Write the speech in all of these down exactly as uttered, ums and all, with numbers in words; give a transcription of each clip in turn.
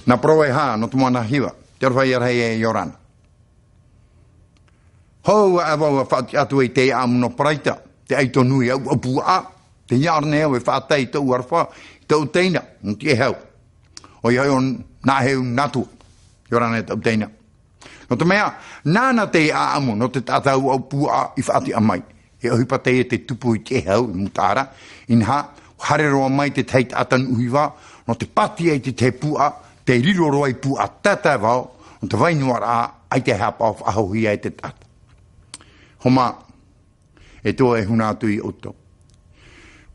Nā parau e hā, nō te moana hiva, te aroha ia rahi e Iorana. Hou a vau a faʻatiʻa atu i te ʻāʻamu nō Paraita, te ʻaito nui au, au puaʻa, te hia ʻaore nei au e faʻatai i tōʻu aroha, i tōʻu teina, nō te hau. ʻOia hoʻi ʻo Nāheu nā tua, Iorana e tōʻu teina. Nō te mea, nāna te ʻāʻamu nō te taʻata au, au puaʻa i faʻatiʻa mai. E ʻohipa teie te tupu i te hau, i Mutaʻara, inaha, haere roa mai te tahi taʻata nuʻu hiva, nō te pātia i te tahi puaʻa, te riro roa i puaʻa tātae vau, nō te vai noa rā, ʻaita e haʻapaʻo faʻahouhia e te taʻata. Homa, e tō e huna atu i ʻoutou.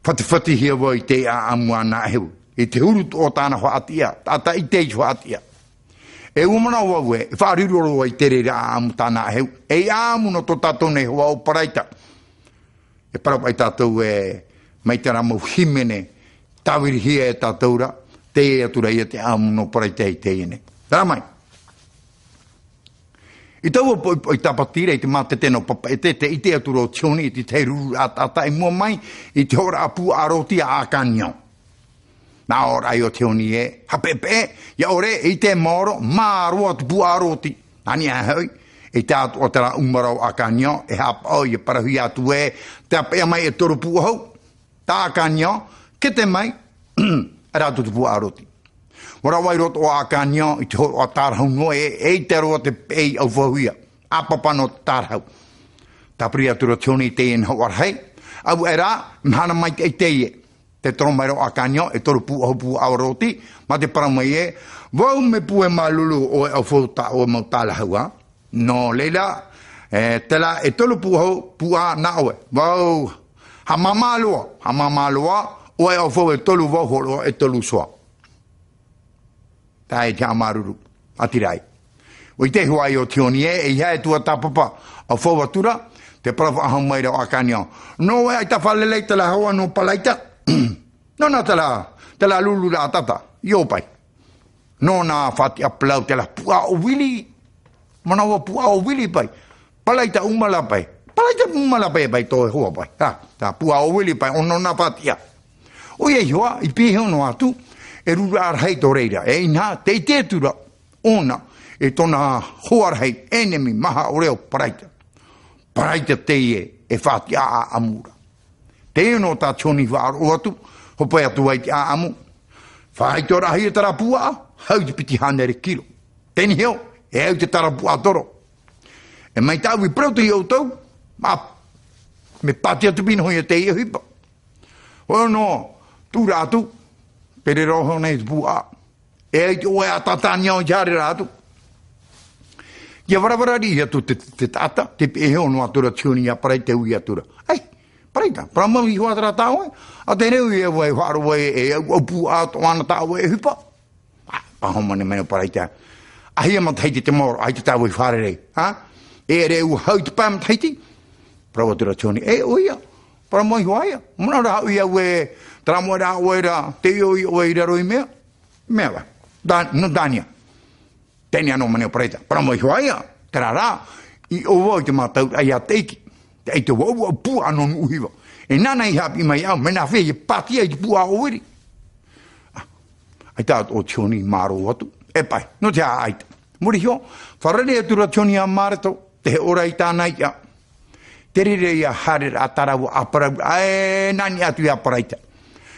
Fatifatihia vau i te ʻāʻamu a Nāheu, i te huru o tāna faʻatiʻa, taʻata ʻite i faʻatiʻa. E ua manaʻo vau ē, e faʻariro roa i te reira ʻāʻamu tā Nāheu, e ʻāʻamu nō tō tātou nei hoa o Paraita. E parau paʻi tātou ē, mai terā mau hīmene, tāvirihia e tātou ra, teie atu ra ia te ʻāʻamu nō Paraita i teie nei. Terā mai. I taua poʻipoʻi tāpati ra i te mātete nō Papeʻete, tē ʻite atu ra ʻo Tioni i te tahi ruru ʻataʻata i mua mai i te hōroʻa puaʻa roti a ʻĀkaniō. Nā ʻō ra ʻo Tioni ē, hapeʻepeʻe, ʻia ʻore, e ʻite maoro, mā roa te puaʻa roti. Nā niʻa hoʻi, e tae atu ʻo terā ʻumara o ʻĀkaniō, e haʻapaʻo, ʻia parauhia atu ē, tē peʻe mai e toru puaʻa hou. Tā ʻĀkaniō, kete mai, ʻaita rātou te puaʻa roti. ʻUa rave i roto ʻo ʻĀkaniō, i te hōroʻa tārahu noa ē, e ʻite roa te peʻe i ʻaufauhia, ʻāpapa nō te tārahu. Tāpiri atu ra Tioni i teie nei hōroʻa rahi, ʻaita rā, mahana maitaʻi teie. Tē toro mai ra ʻo ʻĀkaniō, e toru puaʻa hou puaʻa roti, mā te parau mai ē, vau mea puʻe māuruuru ʻoe ʻaufau tā ʻoe mau tārahu, ā. Nō reira, e, terā e toru puaʻa hou, puaʻa nā ʻoe. Vau, haʻamāmā roa, haʻamāmā roa, ʻoe ʻaufau e toru, vau hōroʻa e toru iho ā. Tae i te haʻamāuruuru, ʻātīrā ai. ʻUa ʻite hoʻi ʻo Tioni ē, ʻeiaha e tuatāpapa, ʻaufau atu ra, tē parau faʻahou mai ra ʻo ʻĀkaniō. Nō ʻoe ʻaita fārerei terā hoa nō Paraita. Nō nā terā, terā ruru ra ʻataʻata, ʻio paʻi. Nō nā faʻatiʻa parau terā puaʻa ʻōviri. Manaʻo vau puaʻa ʻōviri paʻi. Paraita ʻumara paʻi. Paraita ʻumara paʻi, paʻi tō e hoa paʻi. Ā, tā puaʻa ʻōviri paʻi, ʻo nō nā faʻatiʻa. ʻOia hoʻi, i pihaʻi noa atu, e ruru rahi tō reira. E inaha, tē ʻite atu ra, ʻōna, e tōna hoa rahi, ʻenemi maha ʻore o Paraita. Paraita teie e faʻatiʻa ʻāʻamu ra. Teie nō tā Tioni faʻaroʻo atu, hope atu ai te ʻāʻamu. Faʻaitoitohia terā puaʻa, hau i te piti hānere kiro. Teie nei hoʻi, e au i te tarapuaʻa toro. E mai tāʻu i parau atu ia ʻoutou, mā, mea pātia atu pino ia teie ʻohipa. Hōʻē noa, tū ra atu, pere roa nei te puaʻa. E ai te ʻoe ʻataʻata ʻāniau i te haere ra atu. ʻIa varavara riʻi atu te, te taʻata, tē peʻe hoʻi noa atu ra Tioni ia Paraita, tē ui atu ra. Ai, Paraita, parau mau iho ā terā tā ʻoe, ā, te reo ia vau e faʻaroʻo e, e au, au puaʻa tō ʻoe tā ʻoe ʻohipa. Ā, pāhono mai nei Paraita. ʻAhia matahiti te maoro, ʻaita tāʻu i fārerei, ā? E ʻere ua hau i te pae matahiti. Parau atu ra Tioni, e, ʻoia. Parau mau iho ā ia. Manaʻo ra hoʻi au ē, terā mau rā ʻoe ra, tē ʻoiʻoi ʻoe i raro i mea. Mea vau. Da-, nō Dania. Teie nei anō Manaʻo Paraita. Parau mau iho ā ia. Terā rā, i ʻō vau i te mātauraʻa ia Teiki. Te ʻaito vau, au puaʻa nō Nuʻuhiva. E nāna i haʻapiʻi mai au, mea nā hea e pātia i te puaʻa ʻōviri. Ā, ʻaita atoʻa ʻo Tioni i mārō atu. E paʻi, nō te aha ʻaita? Muri iho, fārerei atu ra Tioni ia Mareto, te ora i tāna iʻa. Te reira ia haereraʻa, tarau, ʻāparau, ʻae, nā niʻa atu ia Paraita.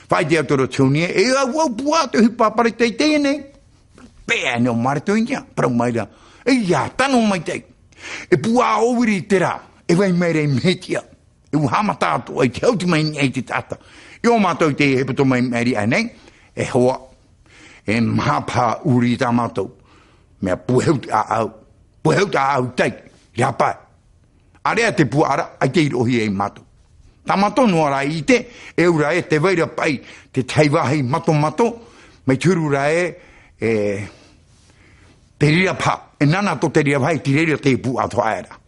Faʻaʻite atu ra Tioni ē, e au, au puaʻa te ʻohipa a Paraita i teie nei. Peʻe nei ʻo Mareto i niʻa, parau mai ra. E ia, tano maitaʻi. E puaʻa ʻōviri terā, e vai mai ra i Mehetiʻa. E ua haʻamata atoʻa i te hau i te maʻi i te taʻata. I ʻō mātou i te hepetoma i maʻiri aʻe nei, e hoa, e maha paha ʻuri tā mātou. Mea puehu te ʻāʻau, puehu te ʻāʻau tai, i te hapae. ʻĀreʻa te puaʻa ra, ʻaita i roʻohia ia mātou. Tā mātou noa rā i ʻite, e au ra ē, tē vai ra paʻi, te tahi vāhi matomato, mai te huru ra ē, e, te reira paha, e nāna tō te reira vāhi, tei reira te puaʻa atoʻa ra.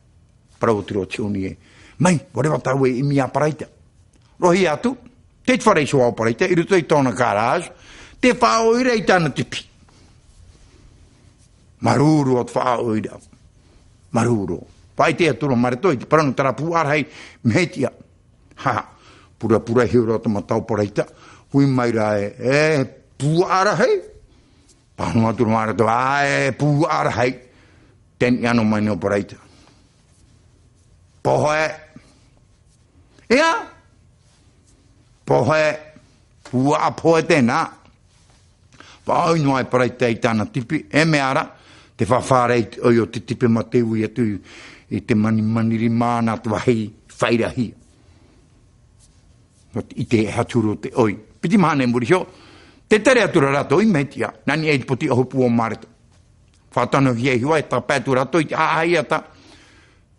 Parau atu ra Tioni ē. Mai, ʻua reva tāua e ʻimi ia Paraita. Roʻohia atu, tei te fare iho ā o Paraita, i roto i tōna garage, tē faʻaʻoiraʻa i tāna tipi. Māuruuru atu faʻaʻoiraʻa. Māuruuru. Faʻaʻite atu ra Mareto i te parau nō terā puaʻa rahi, Mehetiʻa. Ha, purapura hiʻo ra te mata o Paraita. Hui mai ra ē, e, puaʻa rahi? Pāhono atu ra Mareto, ā, e puaʻa rahi. Tē niʻa noa mai nei ʻo Paraita. Pohe. ʻEa? Pohe. Puaʻa pohe tēnā. Faʻaʻoi noa e Paraita i tāna tipi, e mea ra, te fafara i te ʻoi o te tipi mā te ui atu i, i te mani, manirima nā te vāhi faʻaʻite. Nō te ʻite e aha te huru o te ʻoi. Piti mahana i muri iho, tē tere atu ra rātou i Meitia, nā niʻa i te poti ʻohopu o Mareto. Faʻatanohia iho ā, e tāpae atu rātou i te ʻāʻahiata,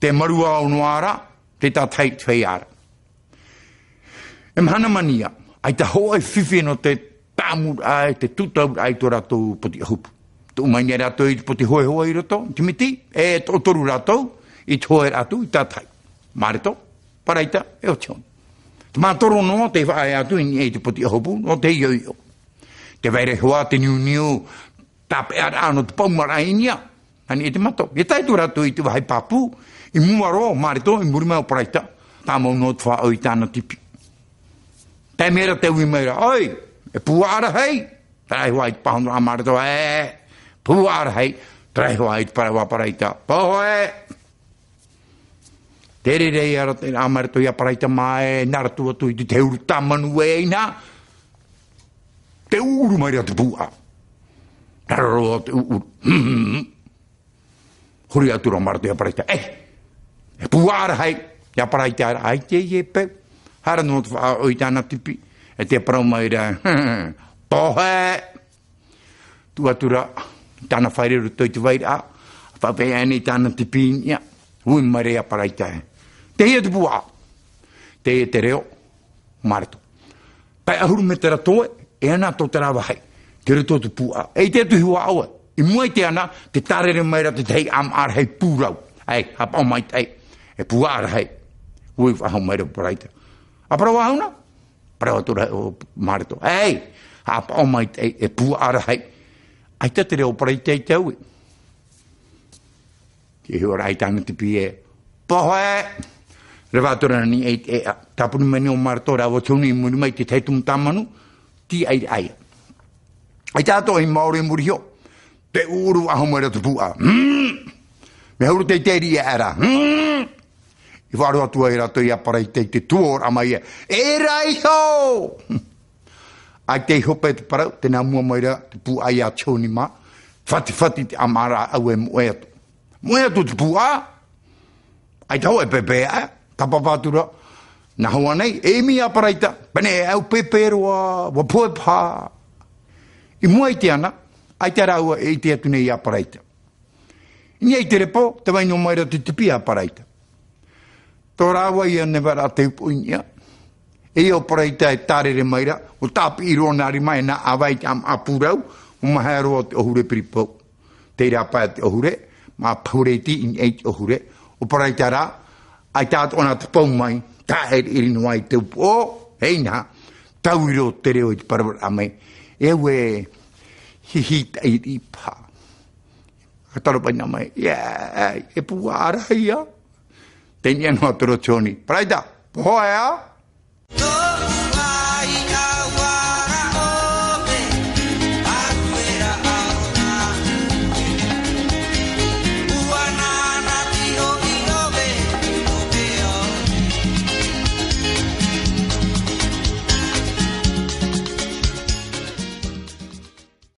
tē maru ā noa ra, tē tātahi i te feiā ra. E mahana mā niʻa, ʻaita hōʻē fifi nō te tāmuraʻa, te tūtauraʻa i tō rātou poti ʻohopu. Tuʻu mai nei rātou i te poti hoehoe i roto, te miti, e toʻotoru rātou, i te hoeraʻa atu, i tātahi. Mareto, Paraita, e Otioni. Te mātoro noa, tē faʻaea atu i niʻa i te poti ʻohopu, nō te ioio. Tē vai ra iho ā te niuniu, tāpeʻaraʻa nō te paumaraʻa i niʻa. Nā niʻa i te mato. ʻIa tae atu rātou i te vāhi pāpū, i mua roa o Mareto, i muri mai o Paraita, tāmau noa te faʻaʻoi i tāna tipi. Taime ra tē ui mai ra, ʻoi, e puaʻa rahi. Terā iho ā i te pāhono a Mareto, ē, puaʻa rahi. Terā iho ā i te parau a Paraita, pohe. Tē reira ra te, a Mareto ia Paraita mā e nā rātou atu i te, te huru tāmanu e inaha. Tē ʻuʻuru mai ra te puaʻa. Raro roa te ʻuʻuru. Huri atu ra Mareto ia Paraita. E! E puaʻa rahi. Ia Paraita ra, ʻaita e peu. Haere noa te faʻaʻoi i tāna tipi. E tē parau mai ra. Pohe! Tuʻu atu ra, tāna fārereiraʻa i te vairaʻa, faʻapeʻe aʻe nei tāna tipi i niʻa, ui mai ra ia Paraita ē. Tē hia te puaʻa. Tē hia te reo, Mareto. Pae ʻahuru mētera toe, e ana tō terā vāhi. Te roto o te puaʻa. E ʻite atu iho ā ʻoe. I mua i te ana, tē tārere mai ra te tahi ʻāmaʻa rahi pūrau. ʻAi, haʻapaʻo maitaʻi. E puaʻa rahi. Ui faʻahou mai ra Paraita. ʻA parau ahuna? Parau atu ra ʻo Mareto. ʻAi, haʻapaʻo maitaʻi, e puaʻa rahi. ʻAita te reo o Paraita i te au ē. Tē hiʻo ra i tāna tipi ē. Pohe! Reva atu ra nā niʻa i te ʻēʻa. Tāpuni mai nei ʻo Mareto rāua Tioni i muri mai i te tahi tumu tāmanu. Tīaʻiraʻa ia. ʻAita atoʻa i maoro i muri iho. Tē ʻuʻuru faʻahou mai ra te puaʻa. Hmm! Mea huru teitei riʻi aʻera. Hmm! I faʻaroʻo atu ai rātou ia Paraita i te tuōraʻa mai ē. E rā iho! ʻAita i hope te parau, tē nā mua mai ra te puaʻa ia Tioni mā. Fatifati te ʻāmaʻaraʻa ʻaue e moʻe atu. Moʻe atu te puaʻa. ʻAita hōʻē pēpē aʻe, tāpapa atu ra. Nā hoa nei, e ʻimi ia Paraita. Pēnei e au pēpē roa, ʻua pohe paha. I mua i te ana, ʻaita rāua e ʻite atu nei ia Paraita. I niʻa i te repo, tē vai noa mai ra te tipi a Paraita. Tō rāua ia nevaraʻa tē upoʻo i niʻa. E ia ʻo Paraita e tārere mai ra, ʻua tāpiʻi roa nā rima e nā ʻāvae i te ʻāmaʻa pūrau, ʻua mahae roa te ʻohure piripou. Tei rāpae te ʻohure, mā Pahureiti i niʻa i te ʻohure, ʻo Paraita rā, ʻaita atoʻa nā te pau mai, tāʻiriʻiri noa i te upoʻo, e inaha, taui roa te reo i te parau ra mai, e au e hihi taʻiriʻi paha. Ka taro paʻi nā mai, ia, e puaʻa rahi ia. Tē niʻa noa atu ra Tioni. Paraita, pohe ā?